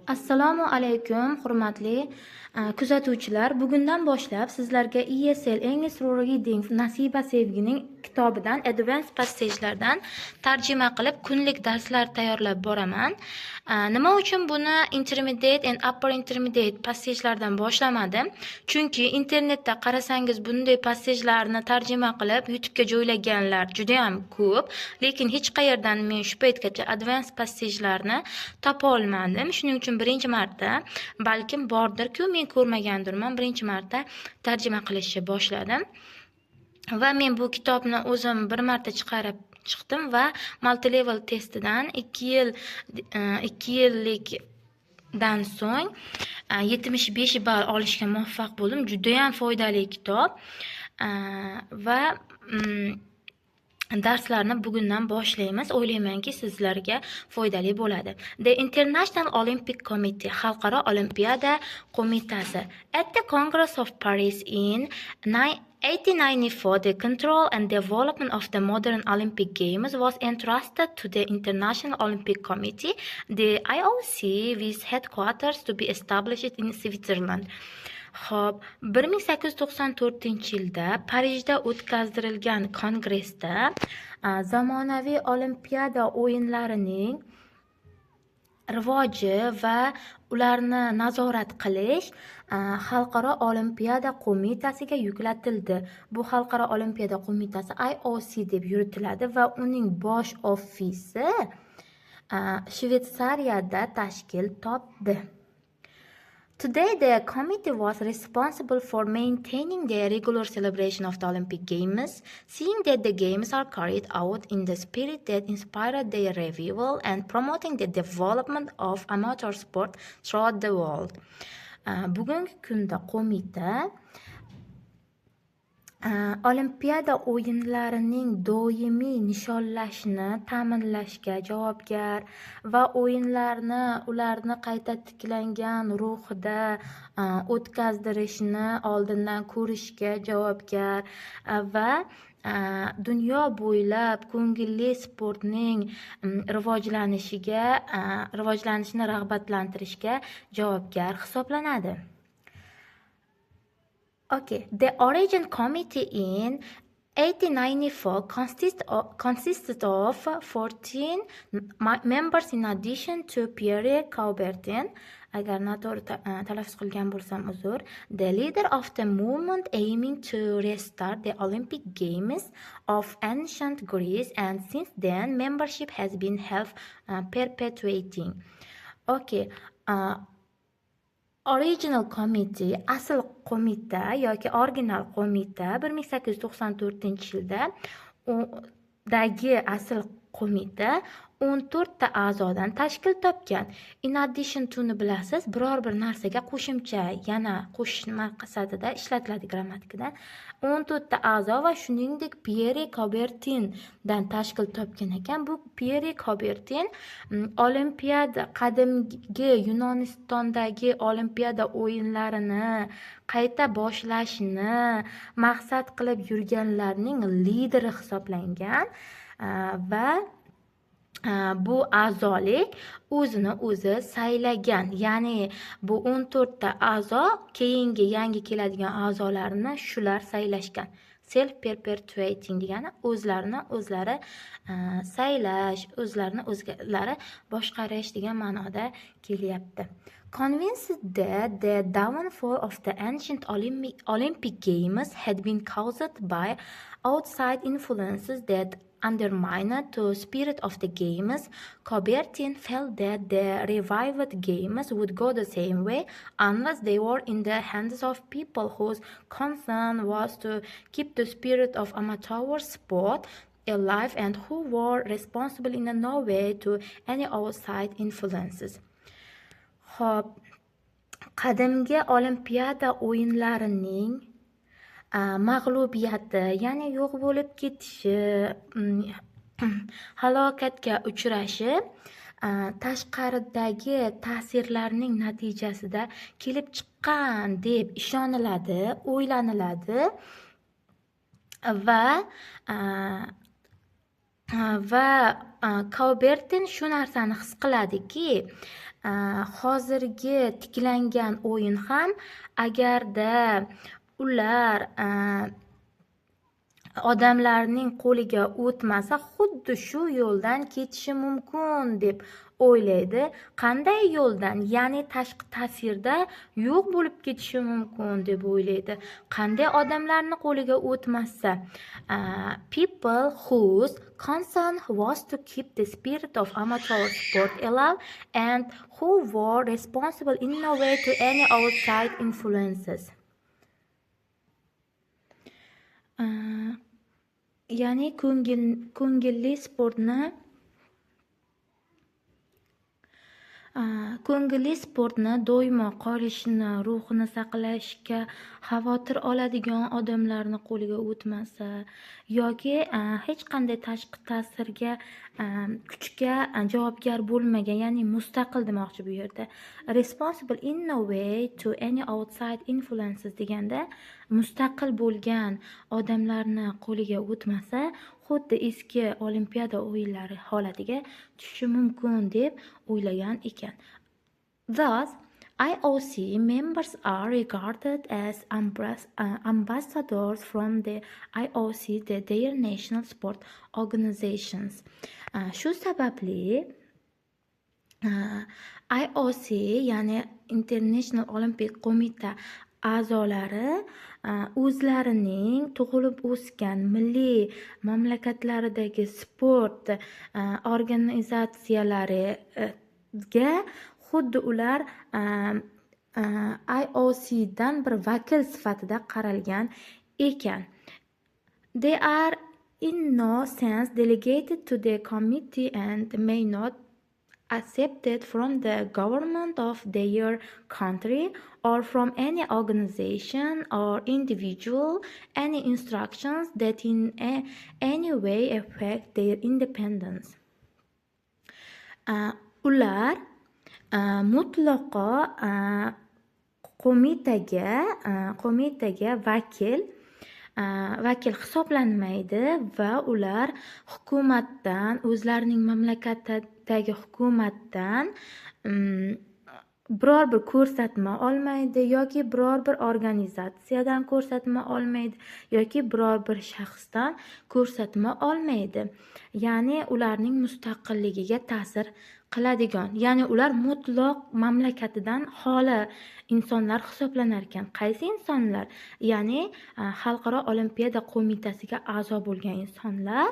Assalomu alaykum, hurmatli kuzatuvchilar. Bugundan boshlab sizlarga ESL English Reading Nasiba Sevgining kitobidan Advanced Passage'lardan tarjima qilib kunlik darslar tayyorlab boraman. Nima uchun buni Intermediate and Upper Intermediate passage'lardan boshlamadim? Chunki internetda qarasangiz, bunday passage'larni tarjima qilib YouTube'ga joylaganlar juda ham ko'p, lekin hech qayerdan men shu paytgacha Advanced passage'larni topa olmadim. Shuning uchun birinchi marta, balkim bordir-ku, men ko'rmagandirman, birinchi marta tarjima qilishni boshladim. Va men bu kitobni o'zim bir marta chiqarib chiqdim va multilevel testidan 2 yil 2 yillikdan so'ng 75 ball olishga muvaffaq bo'ldim. Juda ham foydali kitob. Va darslarni bugundan boshlaymiz. O'ylaymanki, sizlarga foydali bo'ladi. The International Olympic Committee, Xalqaro Olimpiada Qo'mitasi. At the Congress of Paris in 1894, the control and development of the modern Olympic Games was entrusted to the International Olympic Committee, the IOC, with headquarters to be established in Switzerland. Xo'p, 1894-yilda Parijda o'tkazilgan kongressda zamonaviy olimpiada o'yinlarining rivoji va ularni nazorat qilish Xalqaro olimpiada qo'mitasiga yuklatildi. Bu Xalqaro olimpiada qo'mitasi IOC deb yuritiladi va uning bosh ofisi Shvetsariyada tashkil topdi. Today, the committee was responsible for maintaining the regular celebration of the Olympic Games, seeing that the Games are carried out in the spirit that inspired their revival and promoting the development of amateur sport throughout the world. Bugungi kunda qo'mita Olimpiada o'yinlarining doimiy nishonlashni ta'minlashga javobgar va o'yinlarni ularni qayta tiklangan ruhida o'tkazdirishni oldindan ko'rishga javobgar va dunyo bo'ylab ko'ngilli sportning rivojlanishini rag'batlantirishga javobgar hisoblanadi. Okay, the Origin Committee in 1894 consisted of 14 members in addition to Pierre Coubertin, agar noto'g'ri talaffuz qilgan bo'lsam, uzr, the leader of the movement aiming to restart the Olympic Games of ancient Greece, and since then membership has been self perpetuating. Okay, Original Committee, asl qo'mita yoki original qo'mita, 1894-yilda dagi asl qo'mita 14 ta a'zodan tashkil topgan. In addition to ni bilasiz, biror bir narsaga qo'shimcha, yana qo'shish maqsadida ishlatiladi grammatikada. 14 ta a'zo va shuningdek Pierre Coubertindan tashkil topgan ekan. Bu Pierre Coubertin olimpiada, qadimgi Yunonistondagi olimpiada o'yinlarini qayta boshlashni maqsad qilib yurganlarning lideri hisoblangan va bu a'zolik o'zini o'zi saylagan, ya'ni bu 14 ta a'zo, keyingi yangi keladigan a'zolarni shular saylashgan. Self perpetuating degani o'zlarini o'zlari saylash, o'zlarini o'zlari boshqarish degan ma'noda kelyapti. Convinced that the downfall of the ancient Olympic Games had been caused by outside influences that undermined the spirit of the Games, Coubertin felt that the revived Games would go the same way unless they were in the hands of people whose concern was to keep the spirit of amateur sport alive and who were responsible in no way to any outside influences. Xo'p, qadimgi olimpiada o'yinlarining mag'lubiyati, ya'ni yo'q bo'lib ketishi, halokatga uchrashi tashqaridagi ta'sirlarning natijasida kelib chiqqan deb ishoniladi, o'ylaniladi va Coubertin shu narsani his qiladiki, Hozirgi tiklangan o'yin ham, agarda ular odamlarning qo'liga o'tmasa, xuddi shu yo'ldan ketishi mumkin deb o'ylaydi. Qanday yo'ldan? Ya'ni tashqi ta'sirda yo'q bo'lib ketishi mumkin deb o'ylaydi. Qanday odamlarni qo'liga o'tmasa? People whose concern was to keep the spirit of amateur sport alive and who were responsible in no way to any outside influences. Ya'ni ko'ngilli sportni doimo qolishini, ruhini saqlashga xavotir oladigan odamlarni qo'liga o'tmasa yoki hech qanday tashqi ta'sirga, kuchga javobgar bo'lmagan, ya'ni mustaqil demoqchi bu yerda. Responsible in no way to any outside influences deganda mustaqil bo'lgan odamlarni qo'liga o'tmasa, xuddi eski Olimpiada o'yinlari holatiga tushishi mumkin deb o'ylagan ekan. Thus, IOC members are regarded as ambassadors from the IOC to their national sport organizations. Shu sababli IOC, ya'ni International Olympic Qo'mita a'zolari o'zlarining tug'ilib o'sgan milliy mamlakatlaridagi sport organizatsiyalariga xuddi ular IOCdan bir vakil sifatida qaralgan ekan. They are in no sense delegated to the committee and may not accepted from the government of their country or from any organization or individual any instructions that in any way affect their independence. Ular mutlaqo qo'mitaga vakil hisoblanmaydi va ular hukumatdan, o'zlarining mamlakatidagi hukumatdan biror bir ko'rsatma olmaydi yoki biror bir organizatsiyadan ko'rsatma olmaydi yoki biror bir shaxsdan ko'rsatma olmaydi. Ya'ni ularning mustaqilligiga ta'sir qiladigan, ya'ni ular mutlaq mamlakatidan xoli insonlar hisoblanar ekan. Qaysi insonlar? Ya'ni Xalqaro Olimpiada qo'mitasiga a'zo bo'lgan insonlar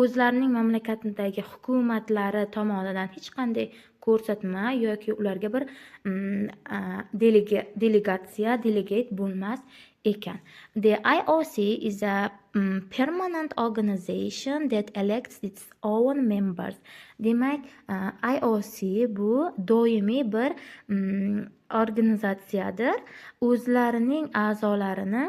o'zlarining mamlakatidagi hukumatlari tomonidan hech qanday ko'rsatma yoki ularga bir delegatsiya, delegate bo'lmas ekan. The IOC is a permanent organization that elects its own members. Demak, IOC bu doimiy bir organizatsiyadir. O'zlarining a'zolarini